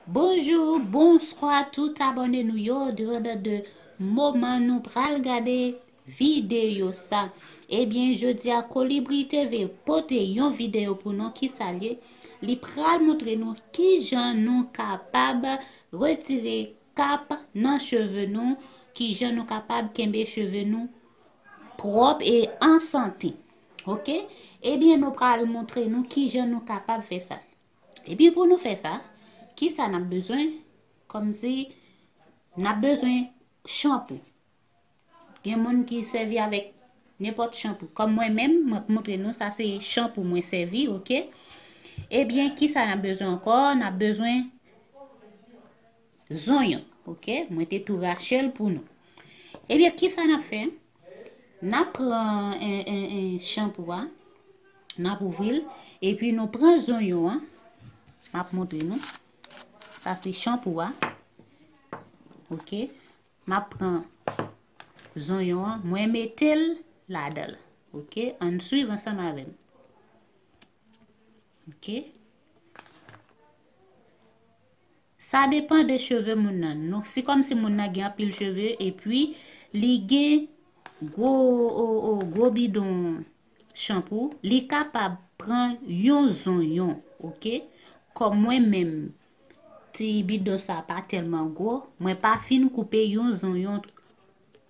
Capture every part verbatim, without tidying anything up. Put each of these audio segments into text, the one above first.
Bonjou, bonswa tout abòne nou yo. Depandan de moman nou pral gade videyo sa. Ebyen, jodi a Kolibri T V pote yon videyo pou nou ki sa l ye. Li pral montre nou kijan nou kapab retire kap nan cheve nou, kijan nou kapab kenbe cheve nou pwòp e an sante. Oke? Ebyen, nou pral montre nou kijan nou kapab fè sa. Epi pou nou fè sa, kisa n ap bezwen? Kòmsi n ap bezwen chanpou. Gen moun ki sèvi avèk nenpòt chanpou. Kòm mwen menm, mwen ap montre nou sa se chanpou mwen sèvi, oke? Ebyen, kisa n ap bezwen ankò? N ap bezwen zonyon, oke? Mwen te tou rache l pou nou. Ebyen, kisa n ap fè? N ap pran en, en, en chanpou a, n ap ouvri l, epi nou pran zonyon an. M ap montre nou. Sa se chanpou a. Oke. M ap pran zonyon an, mwen mete l ladan l. Oke, ann swiv ansanm avè m. Oke. Sa depann de cheve moun nan. Nou, si kòmsi moun nan gen anpil cheve, epi li gen gwo, o, o, gwo bidon chanpou, li kapab pran yon zonyon, oke? Kòm mwen menm, ti bidon sa pa tèlman gwo, mwen pa fin koupe yon zonyon,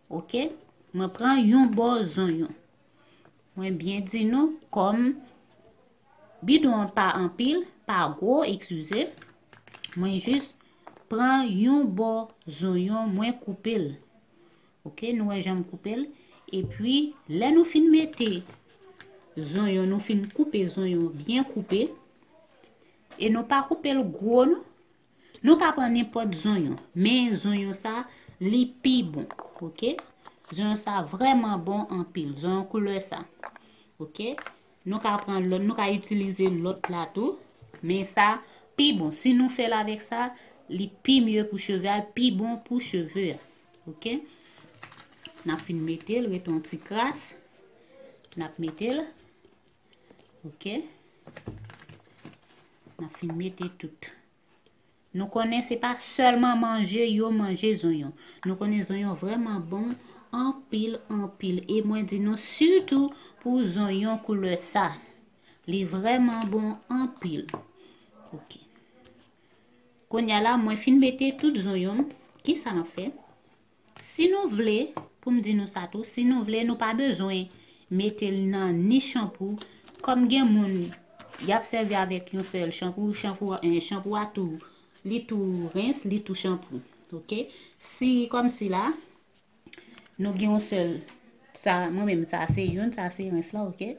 oke? Mwen pran yon bò zonyon. Mwen byen di nou, kòm bidon an pa anpil, pa gwo, eskize, mwen jis pran yon bò zonyon, mwen koupe l. Oke, nou wè jan m koupe l. Epi, lè nou fin mete zonyon, nou fin koupe zonyon byen koupe. E nou pa koupe l gwo, non. Nou ka pran nenpòt zonyon. Men zonyon sa, li pi bon. Oke? Zonyon sa vrèman bon anpil. Zonyon koulè sa. Oke? Nou ka pran lòt, nou ka itilize lòt la tou. Men sa, pi bon. Si nou fè l avèk sa, li pi mye pou cheve a, li pi bon pou cheve a. Oke? N ap fin mete l, rete yon ti kras. N ap mete l. Oke? N ap fin mete tout. Nou konnen se pa sèlman manje yo manje zonyon. Nou konnen zonyon vrèman bon anpil, anpil. E mwen di nou sitou pou zonyon koulè sa. Li vrèman bon anpil. Oke. Kounye a la, mwen fin mete tout zonyon m. Kisa m ap fè? Si nou vle, pou m di nou sa tou, si nou vle, nou pa bezwen mete l nan ni chanpou. Kòm gen moun, y ap sèvi avèk yon sèl chanpou, chanpou, eh, chanpou a tou, li tou rens, li tou chanpou. Oke? Si kòmsi la, nou gen yon sèl, sa, mwen menm, sa se youn, sa se rens lan, oke?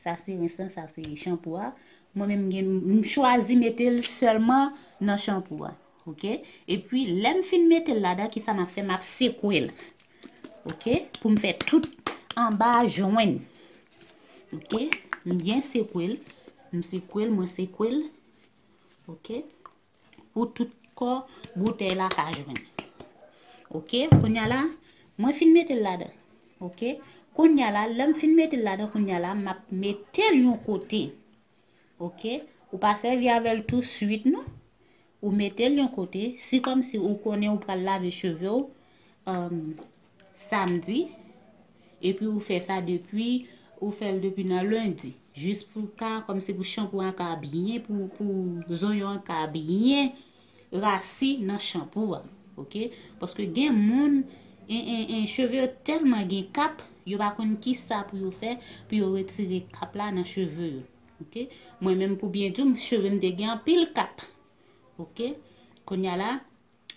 Sa se rens lan, sa se chanpou a. Mwen menm, gen, m chwazi mete l sèlman nan chanpou a. Oke? Epi, lè m fin mete l ladan, kisa m ap fè? M ap sekwe l. Oke? Pou m fè tout anba a jwenn. Oke? M byen sekwe l. M sekwe l, mwen sekwe l. Oke? Pou tout kò boutèy la ka jwenn. Oke? Kounye a la, mwen fin mete l ladan. Oke? Kounye a la, lè m fin mete l ladan, kounye a la, m ap mete l yon kote. Oke? Ou pa sèvi avè l tou swit, non. Ou mete l yon kote. Si kòmsi ou konnen ou pral lave cheve w, um, samdi, epi ou fè sa depi, ou fè l depi nan lendi. Jis pou ka, kòmsi pou chanpou an ka byen, pou, pou zonyon an ka byen rasi nan chanpou a. Oke? Paske gen moun, en, en, en, cheve yo tèlman gen kap, yo pa konn kisa pou yo fè, pou yo retire kap la nan cheve yo. Oke? Mwen menm pou byen di w, cheve m te gen anpil kap. Oke? Kounye a la,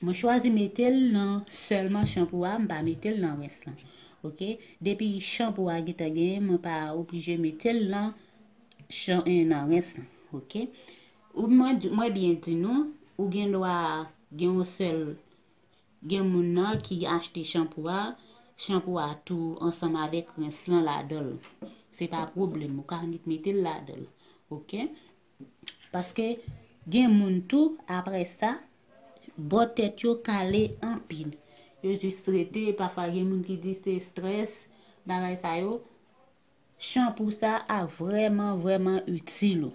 mwen chwazi mete l nan sèlman chanpou a, m pa mete l nan rens lan. Oke? Depi chanpou a gentan genyen, mwen pa oblije mete l nan chan-, eh, nan rens lan. Oke? Ou mwen di, mwen byen di nou, ou gen dwa gen yon sèl, gen moun nan ki achte chanpou a, chanpou a tou ansanm avèk rens lan ladan l. Se pa pwoblèm, ou ka annik mete l ladan l. Oke? Paske gen moun tou, apre sa, bò tèt yo kale anpil. Yo jis rete, pafwa gen moun ki di se estrès, bagay sa yo. Chanpou sa a vrèman, vrèman itil ou.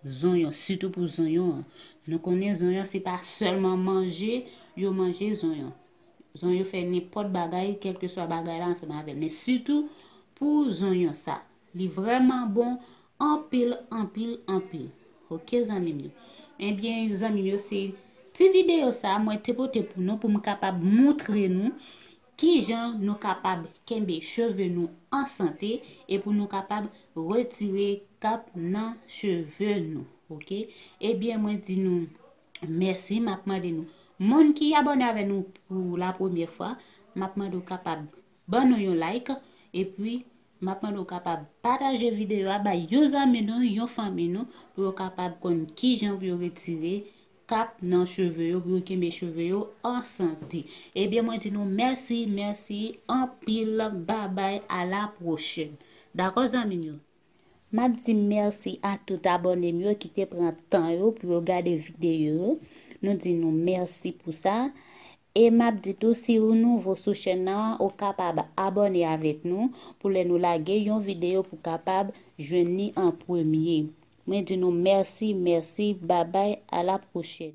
zonyon, sitou pou zonyon an. Nou konnen zonyon se pa sèlman manje, yo manje zonyon. Zonyon fè nenpòt bagay, kèlkeswa bagay la ansanm avè l. Men sitou pou zonyon sa. Li vrèman bon, anpil, anpil, anpil. Oke, zanmi m yo. Ebyen, zanmi m yo, se ti videyo sa mwen te pote pou nou, pou m kapab montre nou kijan nou kapab kenbe cheve nou an sante e pou nou kapab retire kap nan cheve nou. Oke? Ebyen, mwen di nou mèsi, m ap mande nou. Moun ki abòne avè nou pou la premyè fwa, m ap mande w kapab ban nou yon like, epi m ap mande w kapab pataje videyo a bay yon zanmi nou, yon fanmi nou, pou yo kapab konn kijan pou yo retire kap nan cheve yo, pou yo kenbe cheve yo an sante. Ebyen, mwen di nou mèsi, mèsi anpil, babay, a la pwochèn. Dakò, zanmi m yo? M ap di mèsi a tout abòne m yo ki te pran tan yo pou yo gade videyo yo. Nou di nou mèsi pou sa. E m ap di tou, si ou nouvo sou chèn nan, ou kapab abòne avèk nou pou lè nou lage yon videyo pou kapab jwenn li an premye. Mwen di nou mèsi, mèsi, babay, a la pwochèn.